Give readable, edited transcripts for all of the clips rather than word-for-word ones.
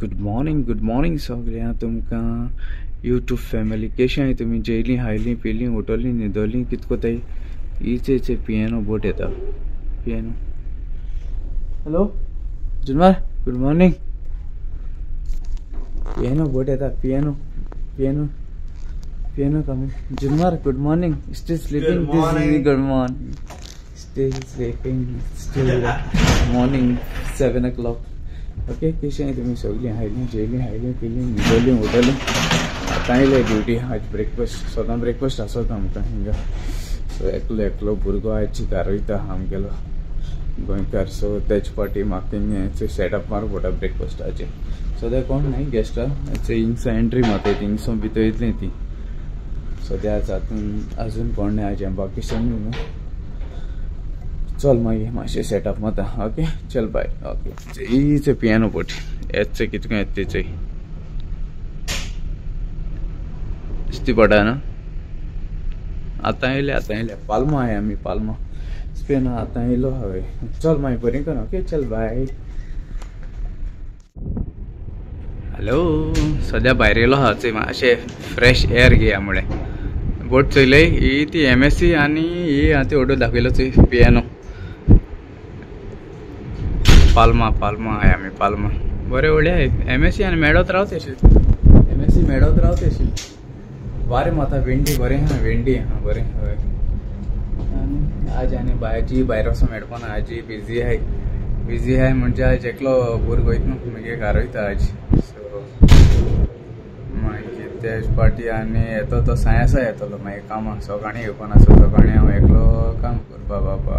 Good morning, good morning सगळ्या तुमकां YouTube family. कशी आहाय तुमी? जेयली, खायली, पिली, उठली, न्हिदली, कित कोताय? इचे पियानो बोट येता. पियानो. हॅलो जुनवार, गुड मॉर्निंग. पियानो बोट येता. Piano piano piano coming. Junwar, good morning. Still sleeping. This good morning. Still sleeping. Still morning 7 o'clock. Okay, कशी आहाय तुमी? सगळीं हायली, जेयली, हायली, पिली, न्हिदली, उठली. आतां येयले ड्युटी. आज ब्रेकफास्ट, सदां ब्रेकफास्ट आसता आमकां हिंगा. सो एकलो एकलो भुरगो आयज शिकार वयता आमगेलो गोंयकार. सो तेच फाटी म्हाका हिंगा सेटअप मारूंक पडटा ब्रेकफास्टाचें. सद्या कोण न्हय गेस्टां. हिंगसो एंट्री मारता, थिंगसो भितर येतलीं ती. सद्या आतां अजून कोण न्हय, आज बाकी न्हू. चल मागीर मातशें सेटअप मारता. ओके चल बाय. ओके, इचे पियानो बोट येतचे कितको येता तेचे दिश्टी पडा ना. आतां येयले, आतां येयले. पाल्मा आहाय आमी, पाल्मा स्पेन. आतां येयलो हांवें. चल मागीर बरें कर. ओके चल बाय. हॅलो, सद्या भायर येयलो आहा चोय, मातशें फ्रेश एअर घेया म्हळें. बोट चोयले, ही ती MSC आनी ही आतां ऑर्डर दाखयलो चोय पियानो. पाल्मा, पाल्मा आहाय आमी, पाल्मा. बरें व्हडलें आहाय. MSC आनी मेळत रावता अशें. MSC मेळत रावता अशें. वारें मारता, वेंडी बरें आहा, वेंडी आहा बरें. हय, आनी आज आनी भायची भायर वचों मेळपाना. आज बिजी आहाय, बिजी आहाय म्हणजे आज एकलो भुरगो वयता न्हू मागीर घरा वयता आज. सो मागीर तेच पाटी आनी येतो तो सायन्सा येतलो मागीर कामाक. सकाळीं येवपाना. सो सकाळीं हांव एकलो काम करपा. बाबा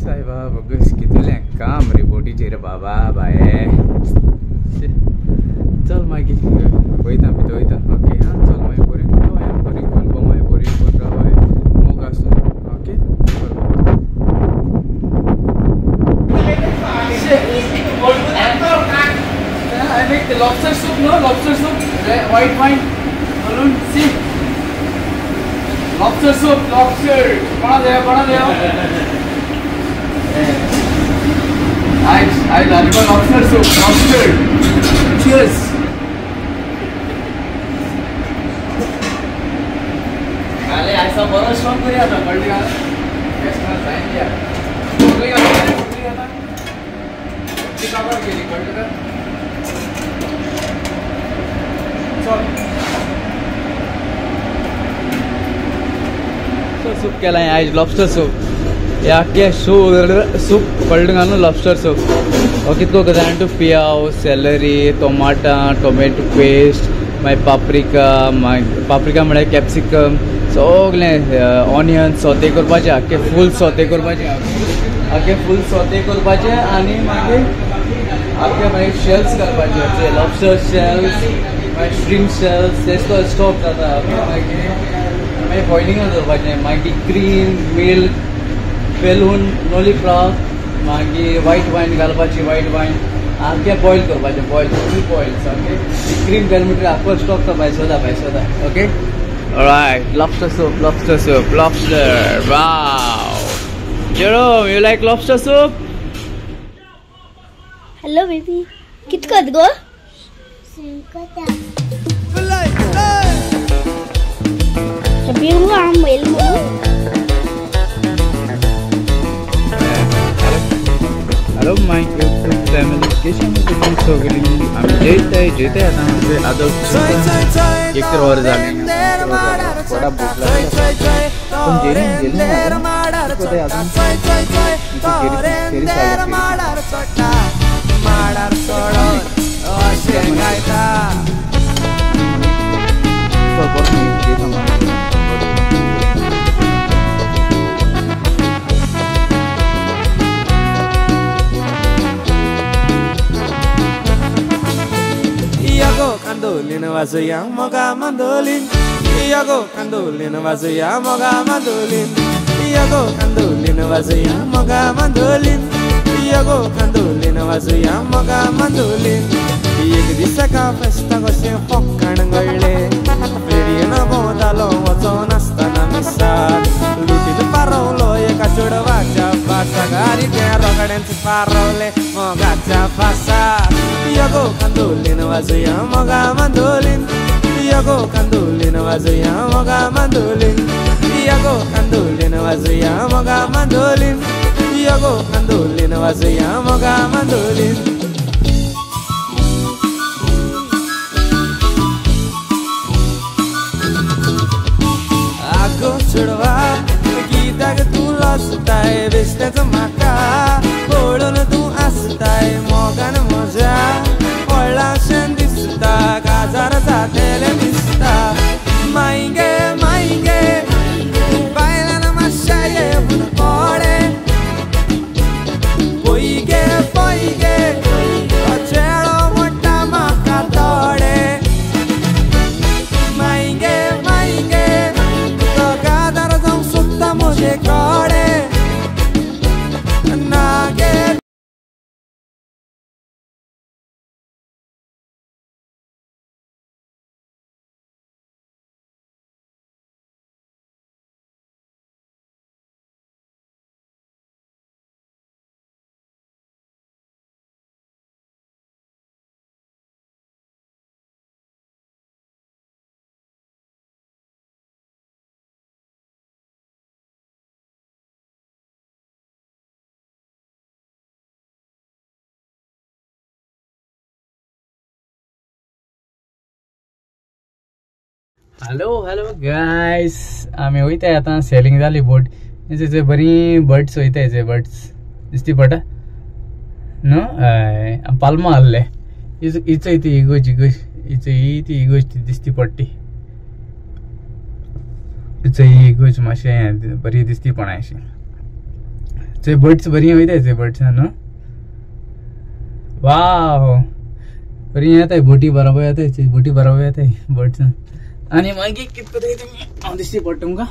सायबा, बगस कितलें काम रे बोटीचेर बाबा बाये. चल मागीर वयता भितर वयता. ओके हां, चल मागीर बरें रावाय, बरें कोण बोमाय, बरें कोण रावाय, मोग आसूं. Okay. I make the lobster soup, no? Lobster soup, white wine, balloon, see? Lobster soup, lobster. बना दे, बना दे. I like lobster soup, lobster. Cheers. काले ऐसा बड़ा शौक करिया था, कळ्ळी का? रेस्टोरेंट जाईन दिया. सगळी आता, सगळी आता. ती काबार केली, कळ्ळी का? सूप केलाय आयज, लॉबस्टर सूप. हे आख्खे सूप कळ्ळें न्हू, लॉबस्टर सूप. हो कितको जाण टू पियाव, सेलरी, टोमाटां, टोमॅटो पेस्ट, मागीर पाप्रिका, मागीर पाप्रिका म्हळ्यार कॅप्सिकम, सगळें ऑनियन सोते करपाचें, आख्खे फूल सोते करपाचें, आख्खे फूल सोते करपाचें. आनी मागीर आख्खे मागीर शेल्स घालपाचे, लॉबस्टर शेल्स, मागीर श्रिम्प शेल्स, तेचो स्टॉक जाता. मागीर मागीर बॉयलिंगान दवरपाचें. मागीर क्रीम, मिल्क पेलून नोली फ्लावर, मागीर वायट वायन घालपाची, वायट वायन आख्खे बॉयल करपाचें, बॉयल फूल बॉयल सारकें. क्रीम घाल म्हणटकीर आख्खो स्टॉक तो भायर सोदा, भायर सोदा. Okay, alright. Lobster soup, lobster soup, lobster. Wow, Jerome, you like lobster soup? Hello baby, कित करत गो? हॅलो my YouTube family, कशी तुमी सगळीं? आमी जेयताय, जेयताय आतां आमचे आदर्श. एक तर वर जालें, थोडा भूक लागली. पूण जेयलें, जेयलें ना आतां. Candolin vazuya moga mandolin, Iago candolin vazuya moga mandolin, Iago candolin vazuya moga mandolin, Iago candolin vazuya moga mandolin. एक दिसा का फेस्ता कशें फोकाण गळ्ळें, फेरयेन भोंवतालो वचोन आसतना मिसाक लुटीन पारवलो एका चेडवाच्या फासाक आनी तें रोखडेंच पारवलें मोगाच्या फासाक. योगो कांदोलीन वाजया मोगा मांदोलीन योगो कांदोलीन वाजया मोगा मांदोलीन योगो कांदोलीन वाजया मोगा मांदोलीन योगो कांदोलीन वाजया मोगा मांदोलीन. आगो चेडवा कित्याक तूं लजताय बेश्टेंच म्हाका पळोवन तूं आसताय मोगान म्हज्या व्हडलाशें दिसता काजार जातेलें दिसता. मायगे मायगे बायलान मातशें येवन पडे पयगे पयगे चेडो म्हणटा म्हाका थोडे. मायगे मायगे तो काजार जावंक सोदता म्हजे कडेन नागे. हॅलो हॅलो गायस, आमी वयताय आतां. सेलिंग जाली बोट. थंय बरी बर्ड्स वयताय, थंय बर्ड्स दिसती पडटा न्हू. हय, पाल्मा आहले. इचय ती इगोज इगोज इचय ती इगोज दिसती पडटी. इचय इगोज मातशें बरी दिसती पणा अशी. थंय बर्ड्स बरी वयताय, थंय बर्ड्स न्हू. वाव, बरी येताय बोटी बरोबर येताय, बोटी बरोबर येताय बर्ड्स. आनी मागीर कितें करताय तुमी हांव दिसती पडटा तुमकां.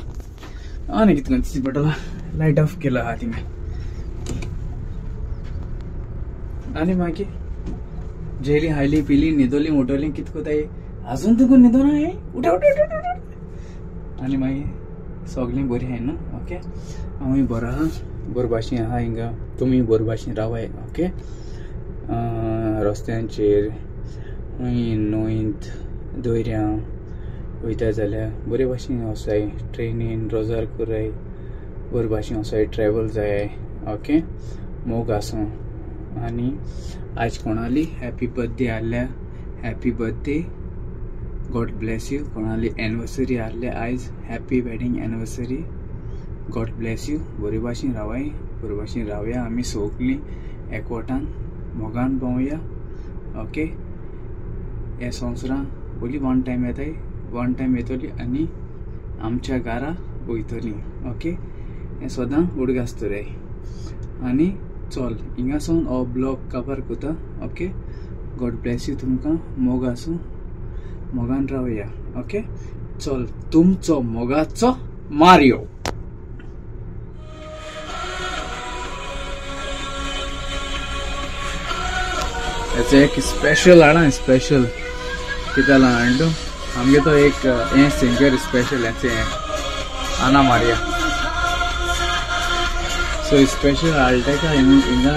आनी कितें दिसती पडटलो. लायट ऑफ केला आहा तिंगा. आनी मागीर जेली हायली पिली न्हिदोली उठोली कितें करताय आजून तुका न्हिदोना हांवें. उठ उठ उठ उठ. आनी मागीर सगळीं बरीं आहाय न्हू. ओके, हांवूय बरो आहा, बरे भाशेन आहा हिंगा. तुमी बरे भाशेन रावाय. ओके, रस्त्यांचेर न्हंयत दर्या वयता जाल्यार बरे भाशेन वसाय, ट्रेनीन रोजार कराय, बरे भाशेन वसाय, ट्रॅवल जाय. ओके, मोग आसूं. आनी आज कोणाली हॅपी बर्थडे आहल्या, happy birthday, God bless you. कोणाली एनिवर्सरी आहल्या आयज, happy wedding anniversary, God bless you. बरे भाशेन रावाय, बरे भाशेन रावया आमी सगळीं एकवटान मोगान भोंवया. ओके, हे संवसारान ओली वन टायम येताय, वन टायम येतली आनी आमच्या घरा वयतली. ओके, हें सदां उडगास दवराय. आनी चल हिंगासून हो ब्लॉग कवर करता. Okay, God Blaise you. तुमकां मोग आसूं, मोगान रावया. ओके, चल, तुमचो मोगाचो मारियो. हेचो एक स्पेशल हाडा, स्पेशल कितें जालां हाडू आमगे तो एक हें सिंगर स्पेशल हें आना मारिया. सो स्पेशल हाडटा तेका हिंगा.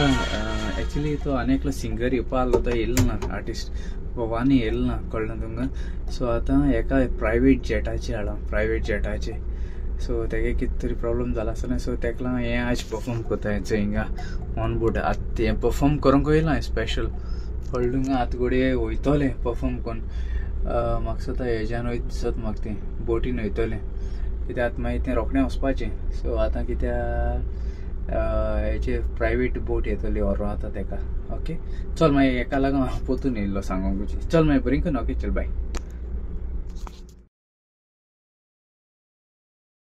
एक्चुली तो आनी एकलो सिंगर येवपा आहलो, तो येयलो ना, आर्टिस्ट भवानी येयलो ना, कळ्ळें तुमकां. सो आतां हेका प्रायवेट जेटाचे हाडा, प्रायवेट जेटाचे. सो तेगे कितें तरी प्रॉब्लम जाला आसतलें. सो तेका लागून हें आज परफॉर्म करता हें हिंगा ऑन बोर्ड. आतां हें परफॉर्म करूंक येयलां स्पेशल, कळ्ळें तुमकां. आतां घडये वयतलें परफॉर्म करून. म्हाका दिसता हेज्यान वयता दिसत म्हाका, तें बोटीन वयतलें कित्याक आतां मागीर तें रोखडें वचपाचें. सो आतां कित्याक हेचे प्रायवेट बोट येतली व्हरों आतां तेका. ओके, चल मागीर हेका लागून हांव पोतून येयल्लो सांगूंक. चल मागीर बरी करून. ओके, चल बाय.